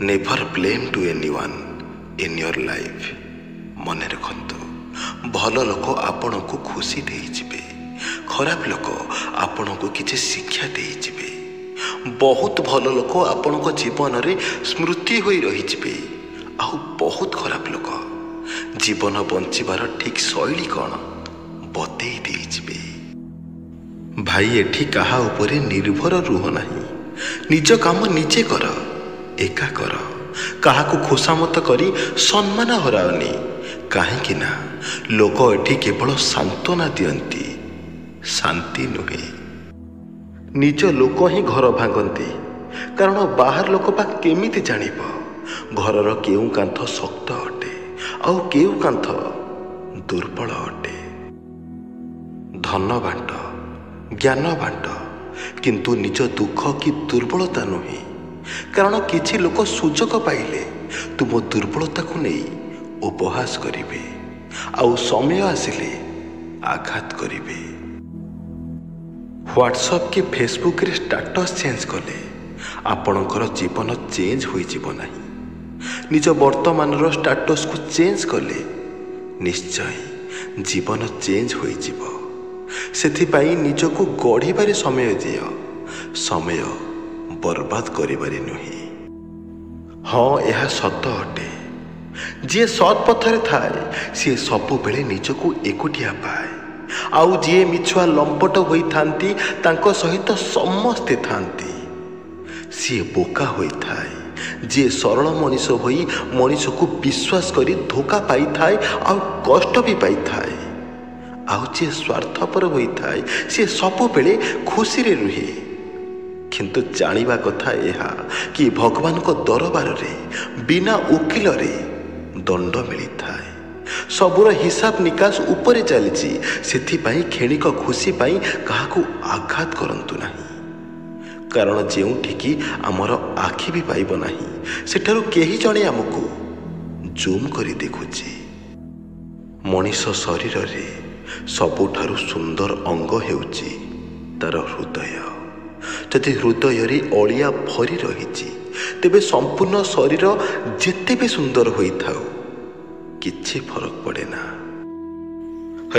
Never blame to anyone in your life. ମନେ ରଖନ୍ତୁ, ଭଲ ଲୋକ ଆପଣଙ୍କୁ ଖୁସି ଦେଇଯିବେ, ଖରାପ ଲୋକ ଆପଣଙ୍କୁ କିଛି ଶିକ୍ଷା ଦେଇଯିବେ। ବହୁତ ଭଲ ଲୋକ ଆପଣଙ୍କ ଜୀବନରେ ସ୍ମୃତି ହୋଇ ରହିଯିବେ, ଆଉ ବହୁତ ଖରାପ ଲୋକ ଜୀବନ ବଞ୍ଚିବାର ଠିକ୍ ଶୈଳୀ କ'ଣ ବତେଇ ଦେଇଯିବେ। ଭାଇ, ଏଠି କାହା ଉପରେ ନିର୍ଭର ରୁହ ନାହିଁ। ନିଜ କାମ ନିଜେ କର, ଏକା କର। କାହାକୁ ଖୋସାମତ କରି ସମ୍ମାନ ହରାଅନି, କାହିଁକି ନା ଲୋକ ଏଠି କେବଳ ସାନ୍ତ୍ୱନା ଦିଅନ୍ତି, ଶାନ୍ତି ନୁହେଁ। ନିଜ ଲୋକ ହିଁ ଘର ଭାଙ୍ଗନ୍ତି, କାରଣ ବାହାର ଲୋକ ବା କେମିତି ଜାଣିବ ଘରର କେଉଁ କାନ୍ଥ ଶକ୍ତ ଅଟେ ଆଉ କେଉଁ କାନ୍ଥ ଦୁର୍ବଳ ଅଟେ। ଧନ ବାଣ୍ଟ, ଜ୍ଞାନ ବାଣ୍ଟ, କିନ୍ତୁ ନିଜ ଦୁଃଖ କି ଦୁର୍ବଳତା ନୁହେଁ। କାରଣ କିଛି ଲୋକ ସୁଯୋଗ ପାଇଲେ ତୁମ ଦୁର୍ବଳତାକୁ ନେଇ ଉପହାସ କରିବେ, ଆଉ ସମୟ ଆସିଲେ ଆଘାତ କରିବେ। ହ୍ୱାଟ୍ସଆପ୍ କି ଫେସବୁକ୍ରେ ଷ୍ଟାଟସ୍ ଚେଞ୍ଜ କଲେ ଆପଣଙ୍କର ଜୀବନ ଚେଞ୍ଜ ହୋଇଯିବ ନାହିଁ। ନିଜ ବର୍ତ୍ତମାନର ଷ୍ଟାଟସ୍କୁ ଚେଞ୍ଜ କଲେ ନିଶ୍ଚୟ ଜୀବନ ଚେଞ୍ଜ ହୋଇଯିବ। ସେଥିପାଇଁ ନିଜକୁ ଗଢ଼ିବାରେ ସମୟ ଦିଅ, ସମୟ ବର୍ବାଦ କରିବାରେ ନୁହେଁ। ହଁ, ଏହା ସତ ଅଟେ, ଯିଏ ସତ୍ ପଥରେ ଥାଏ ସିଏ ସବୁବେଳେ ନିଜକୁ ଏକୁଟିଆ ପାଏ, ଆଉ ଯିଏ ମିଛୁଆ ଲମ୍ପଟ ହୋଇଥାନ୍ତି ତାଙ୍କ ସହିତ ସମସ୍ତେ ଥାନ୍ତି। ସିଏ ବୋକା ହୋଇଥାଏ ଯିଏ ସରଳ ମଣିଷ ହୋଇ ମଣିଷକୁ ବିଶ୍ୱାସ କରି ଧୋକା ପାଇଥାଏ ଆଉ କଷ୍ଟ ବି ପାଇଥାଏ। ଆଉ ଯିଏ ସ୍ୱାର୍ଥପର ହୋଇଥାଏ ସିଏ ସବୁବେଳେ ଖୁସିରେ ରୁହେ। କିନ୍ତୁ ଜାଣିବା କଥା ଏହା କି ଭଗବାନଙ୍କ ଦରବାରରେ ବିନା ଓକିଲରେ ଦଣ୍ଡ ମିଳିଥାଏ। ସବୁର ହିସାବ ନିକାଶ ଉପରେ ଚାଲିଛି। ସେଥିପାଇଁ କ୍ଷଣିକ ଖୁସି ପାଇଁ କାହାକୁ ଆଘାତ କରନ୍ତୁ ନାହିଁ, କାରଣ ଯେଉଁଠିକି ଆମର ଆଖି ବି ପାଇବ ନାହିଁ ସେଠାରୁ କେହି ଜଣେ ଆମକୁ ଜୁମ୍ କରି ଦେଖୁଛି। ମଣିଷ ଶରୀରରେ ସବୁଠାରୁ ସୁନ୍ଦର ଅଙ୍ଗ ହେଉଛି ତାର ହୃଦୟ। ଯଦି ହୃଦୟରେ ଅଳିଆ ଭରି ରହିଛି ତେବେ ସମ୍ପୂର୍ଣ୍ଣ ଶରୀର ଯେତେ ବି ସୁନ୍ଦର ହୋଇଥାଉ କିଛି ଫରକ ପଡ଼େ ନା।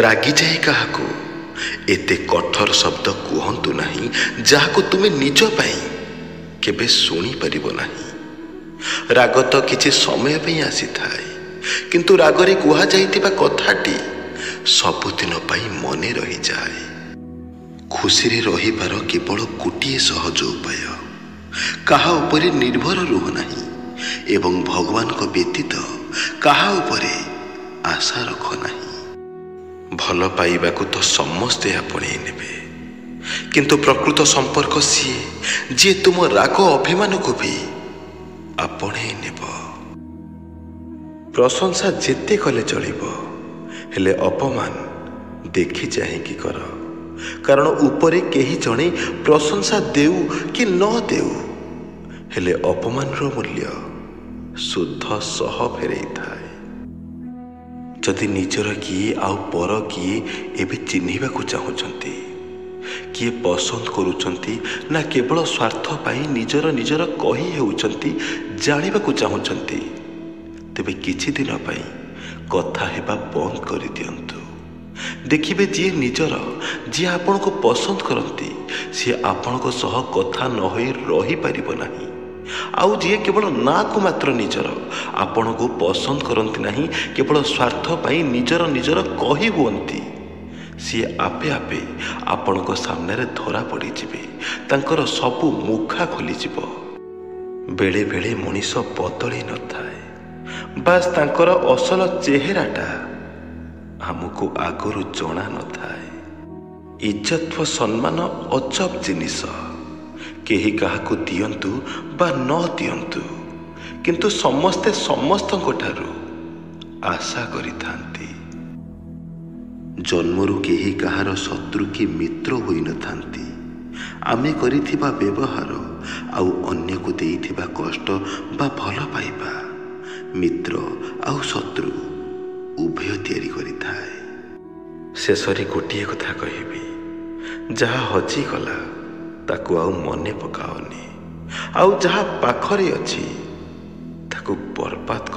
ରାଗିଯାଇ କାହାକୁ ଏତେ କଠୋର ଶବ୍ଦ କୁହନ୍ତୁ ନାହିଁ ଯାହାକୁ ତୁମେ ନିଜ ପାଇଁ କେବେ ଶୁଣିପାରିବ ନାହିଁ। ରାଗ ତ କିଛି ସମୟ ପାଇଁ ଆସିଥାଏ, କିନ୍ତୁ ରାଗରେ କୁହାଯାଇଥିବା କଥାଟି ସବୁଦିନ ପାଇଁ ମନେ ରହିଯାଏ। ଖୁସିରେ ରହିବାର କେବଳ ଗୋଟିଏ ସହଜ ଉପାୟ, କାହା ଉପରେ ନିର୍ଭର ରୁହ ନାହିଁ ଏବଂ ଭଗବାନଙ୍କ ବ୍ୟତୀତ କାହା ଉପରେ ଆଶା ରଖ ନାହିଁ। ଭଲ ପାଇବାକୁ ତ ସମସ୍ତେ ଆପଣେଇ ନେବେ, କିନ୍ତୁ ପ୍ରକୃତ ସମ୍ପର୍କ ସିଏ ଯିଏ ତୁମ ରାଗ ଅଭିମାନକୁ ବି ଆପଣେଇ ନେବ। ପ୍ରଶଂସା ଯେତେ କଲେ ଚଳିବ, ହେଲେ ଅପମାନ ଦେଖି ଚାହିଁକି କର, କାରଣ ଉପରେ କେହି ଜଣେ ପ୍ରଶଂସା ଦେଉ କି ନ ଦେଉ, ହେଲେ ଅପମାନର ମୂଲ୍ୟ ଶୁଦ୍ଧ ସହ ଫେରେଇଥାଏ। ଯଦି ନିଜର କିଏ ଆଉ ପର କିଏ ଏବେ ଚିହ୍ନିବାକୁ ଚାହୁଁଛନ୍ତି, କିଏ ପସନ୍ଦ କରୁଛନ୍ତି ନା କେବଳ ସ୍ୱାର୍ଥ ପାଇଁ ନିଜର ନିଜର କହି ହେଉଛନ୍ତି ଜାଣିବାକୁ ଚାହୁଁଛନ୍ତି, ତେବେ କିଛି ଦିନ ପାଇଁ କଥା ହେବା ବନ୍ଦ କରିଦିଅନ୍ତୁ। ଦେଖିବେ ଯିଏ ନିଜର, ଯିଏ ଆପଣଙ୍କୁ ପସନ୍ଦ କରନ୍ତି, ସିଏ ଆପଣଙ୍କ ସହ କଥା ନ ହୋଇ ରହିପାରିବ ନାହିଁ। ଆଉ ଯିଏ କେବଳ ନାଁକୁ ମାତ୍ର ନିଜର, ଆପଣଙ୍କୁ ପସନ୍ଦ କରନ୍ତି ନାହିଁ, କେବଳ ସ୍ୱାର୍ଥ ପାଇଁ ନିଜର ନିଜର କହି ହୁଅନ୍ତି, ସିଏ ଆପେ ଆପେ ଆପଣଙ୍କ ସାମ୍ନାରେ ଧରା ପଡ଼ିଯିବେ, ତାଙ୍କର ସବୁ ମୁଖା ଖୋଲିଯିବ। ବେଳେବେଳେ ମଣିଷ ବଦଳି ନଥାଏ, ବାସ୍ ତାଙ୍କର ଅସଲ ଚେହେରାଟା ଆମକୁ ଆଗରୁ ଜଣା ନଥାଏ। ଇଜ୍ଜତ ଓ ସମ୍ମାନ ଅଜବ ଜିନିଷ, କେହି କାହାକୁ ଦିଅନ୍ତୁ ବା ନ ଦିଅନ୍ତୁ, କିନ୍ତୁ ସମସ୍ତେ ସମସ୍ତଙ୍କ ଠାରୁ ଆଶା କରିଥାନ୍ତି। ଜନ୍ମରୁ କେହି କାହାର ଶତ୍ରୁ କି ମିତ୍ର ହୋଇନଥାନ୍ତି। ଆମେ କରିଥିବା ବ୍ୟବହାର ଆଉ ଅନ୍ୟକୁ ଦେଇଥିବା କଷ୍ଟ ବା ଭଲ ପାଇବା ମିତ୍ର ଆଉ ଶତ୍ରୁ ଉଭୟ ତିଆରି କରିଥାଏ। ଶେଷରେ ଗୋଟିଏ କଥା କହିବି, ଯାହା ହଜିଗଲା ତାକୁ ଆଉ ମନେ ପକାଅନି, ଆଉ ଯାହା ପାଖରେ ଅଛି ତାକୁ ବର୍ବାଦ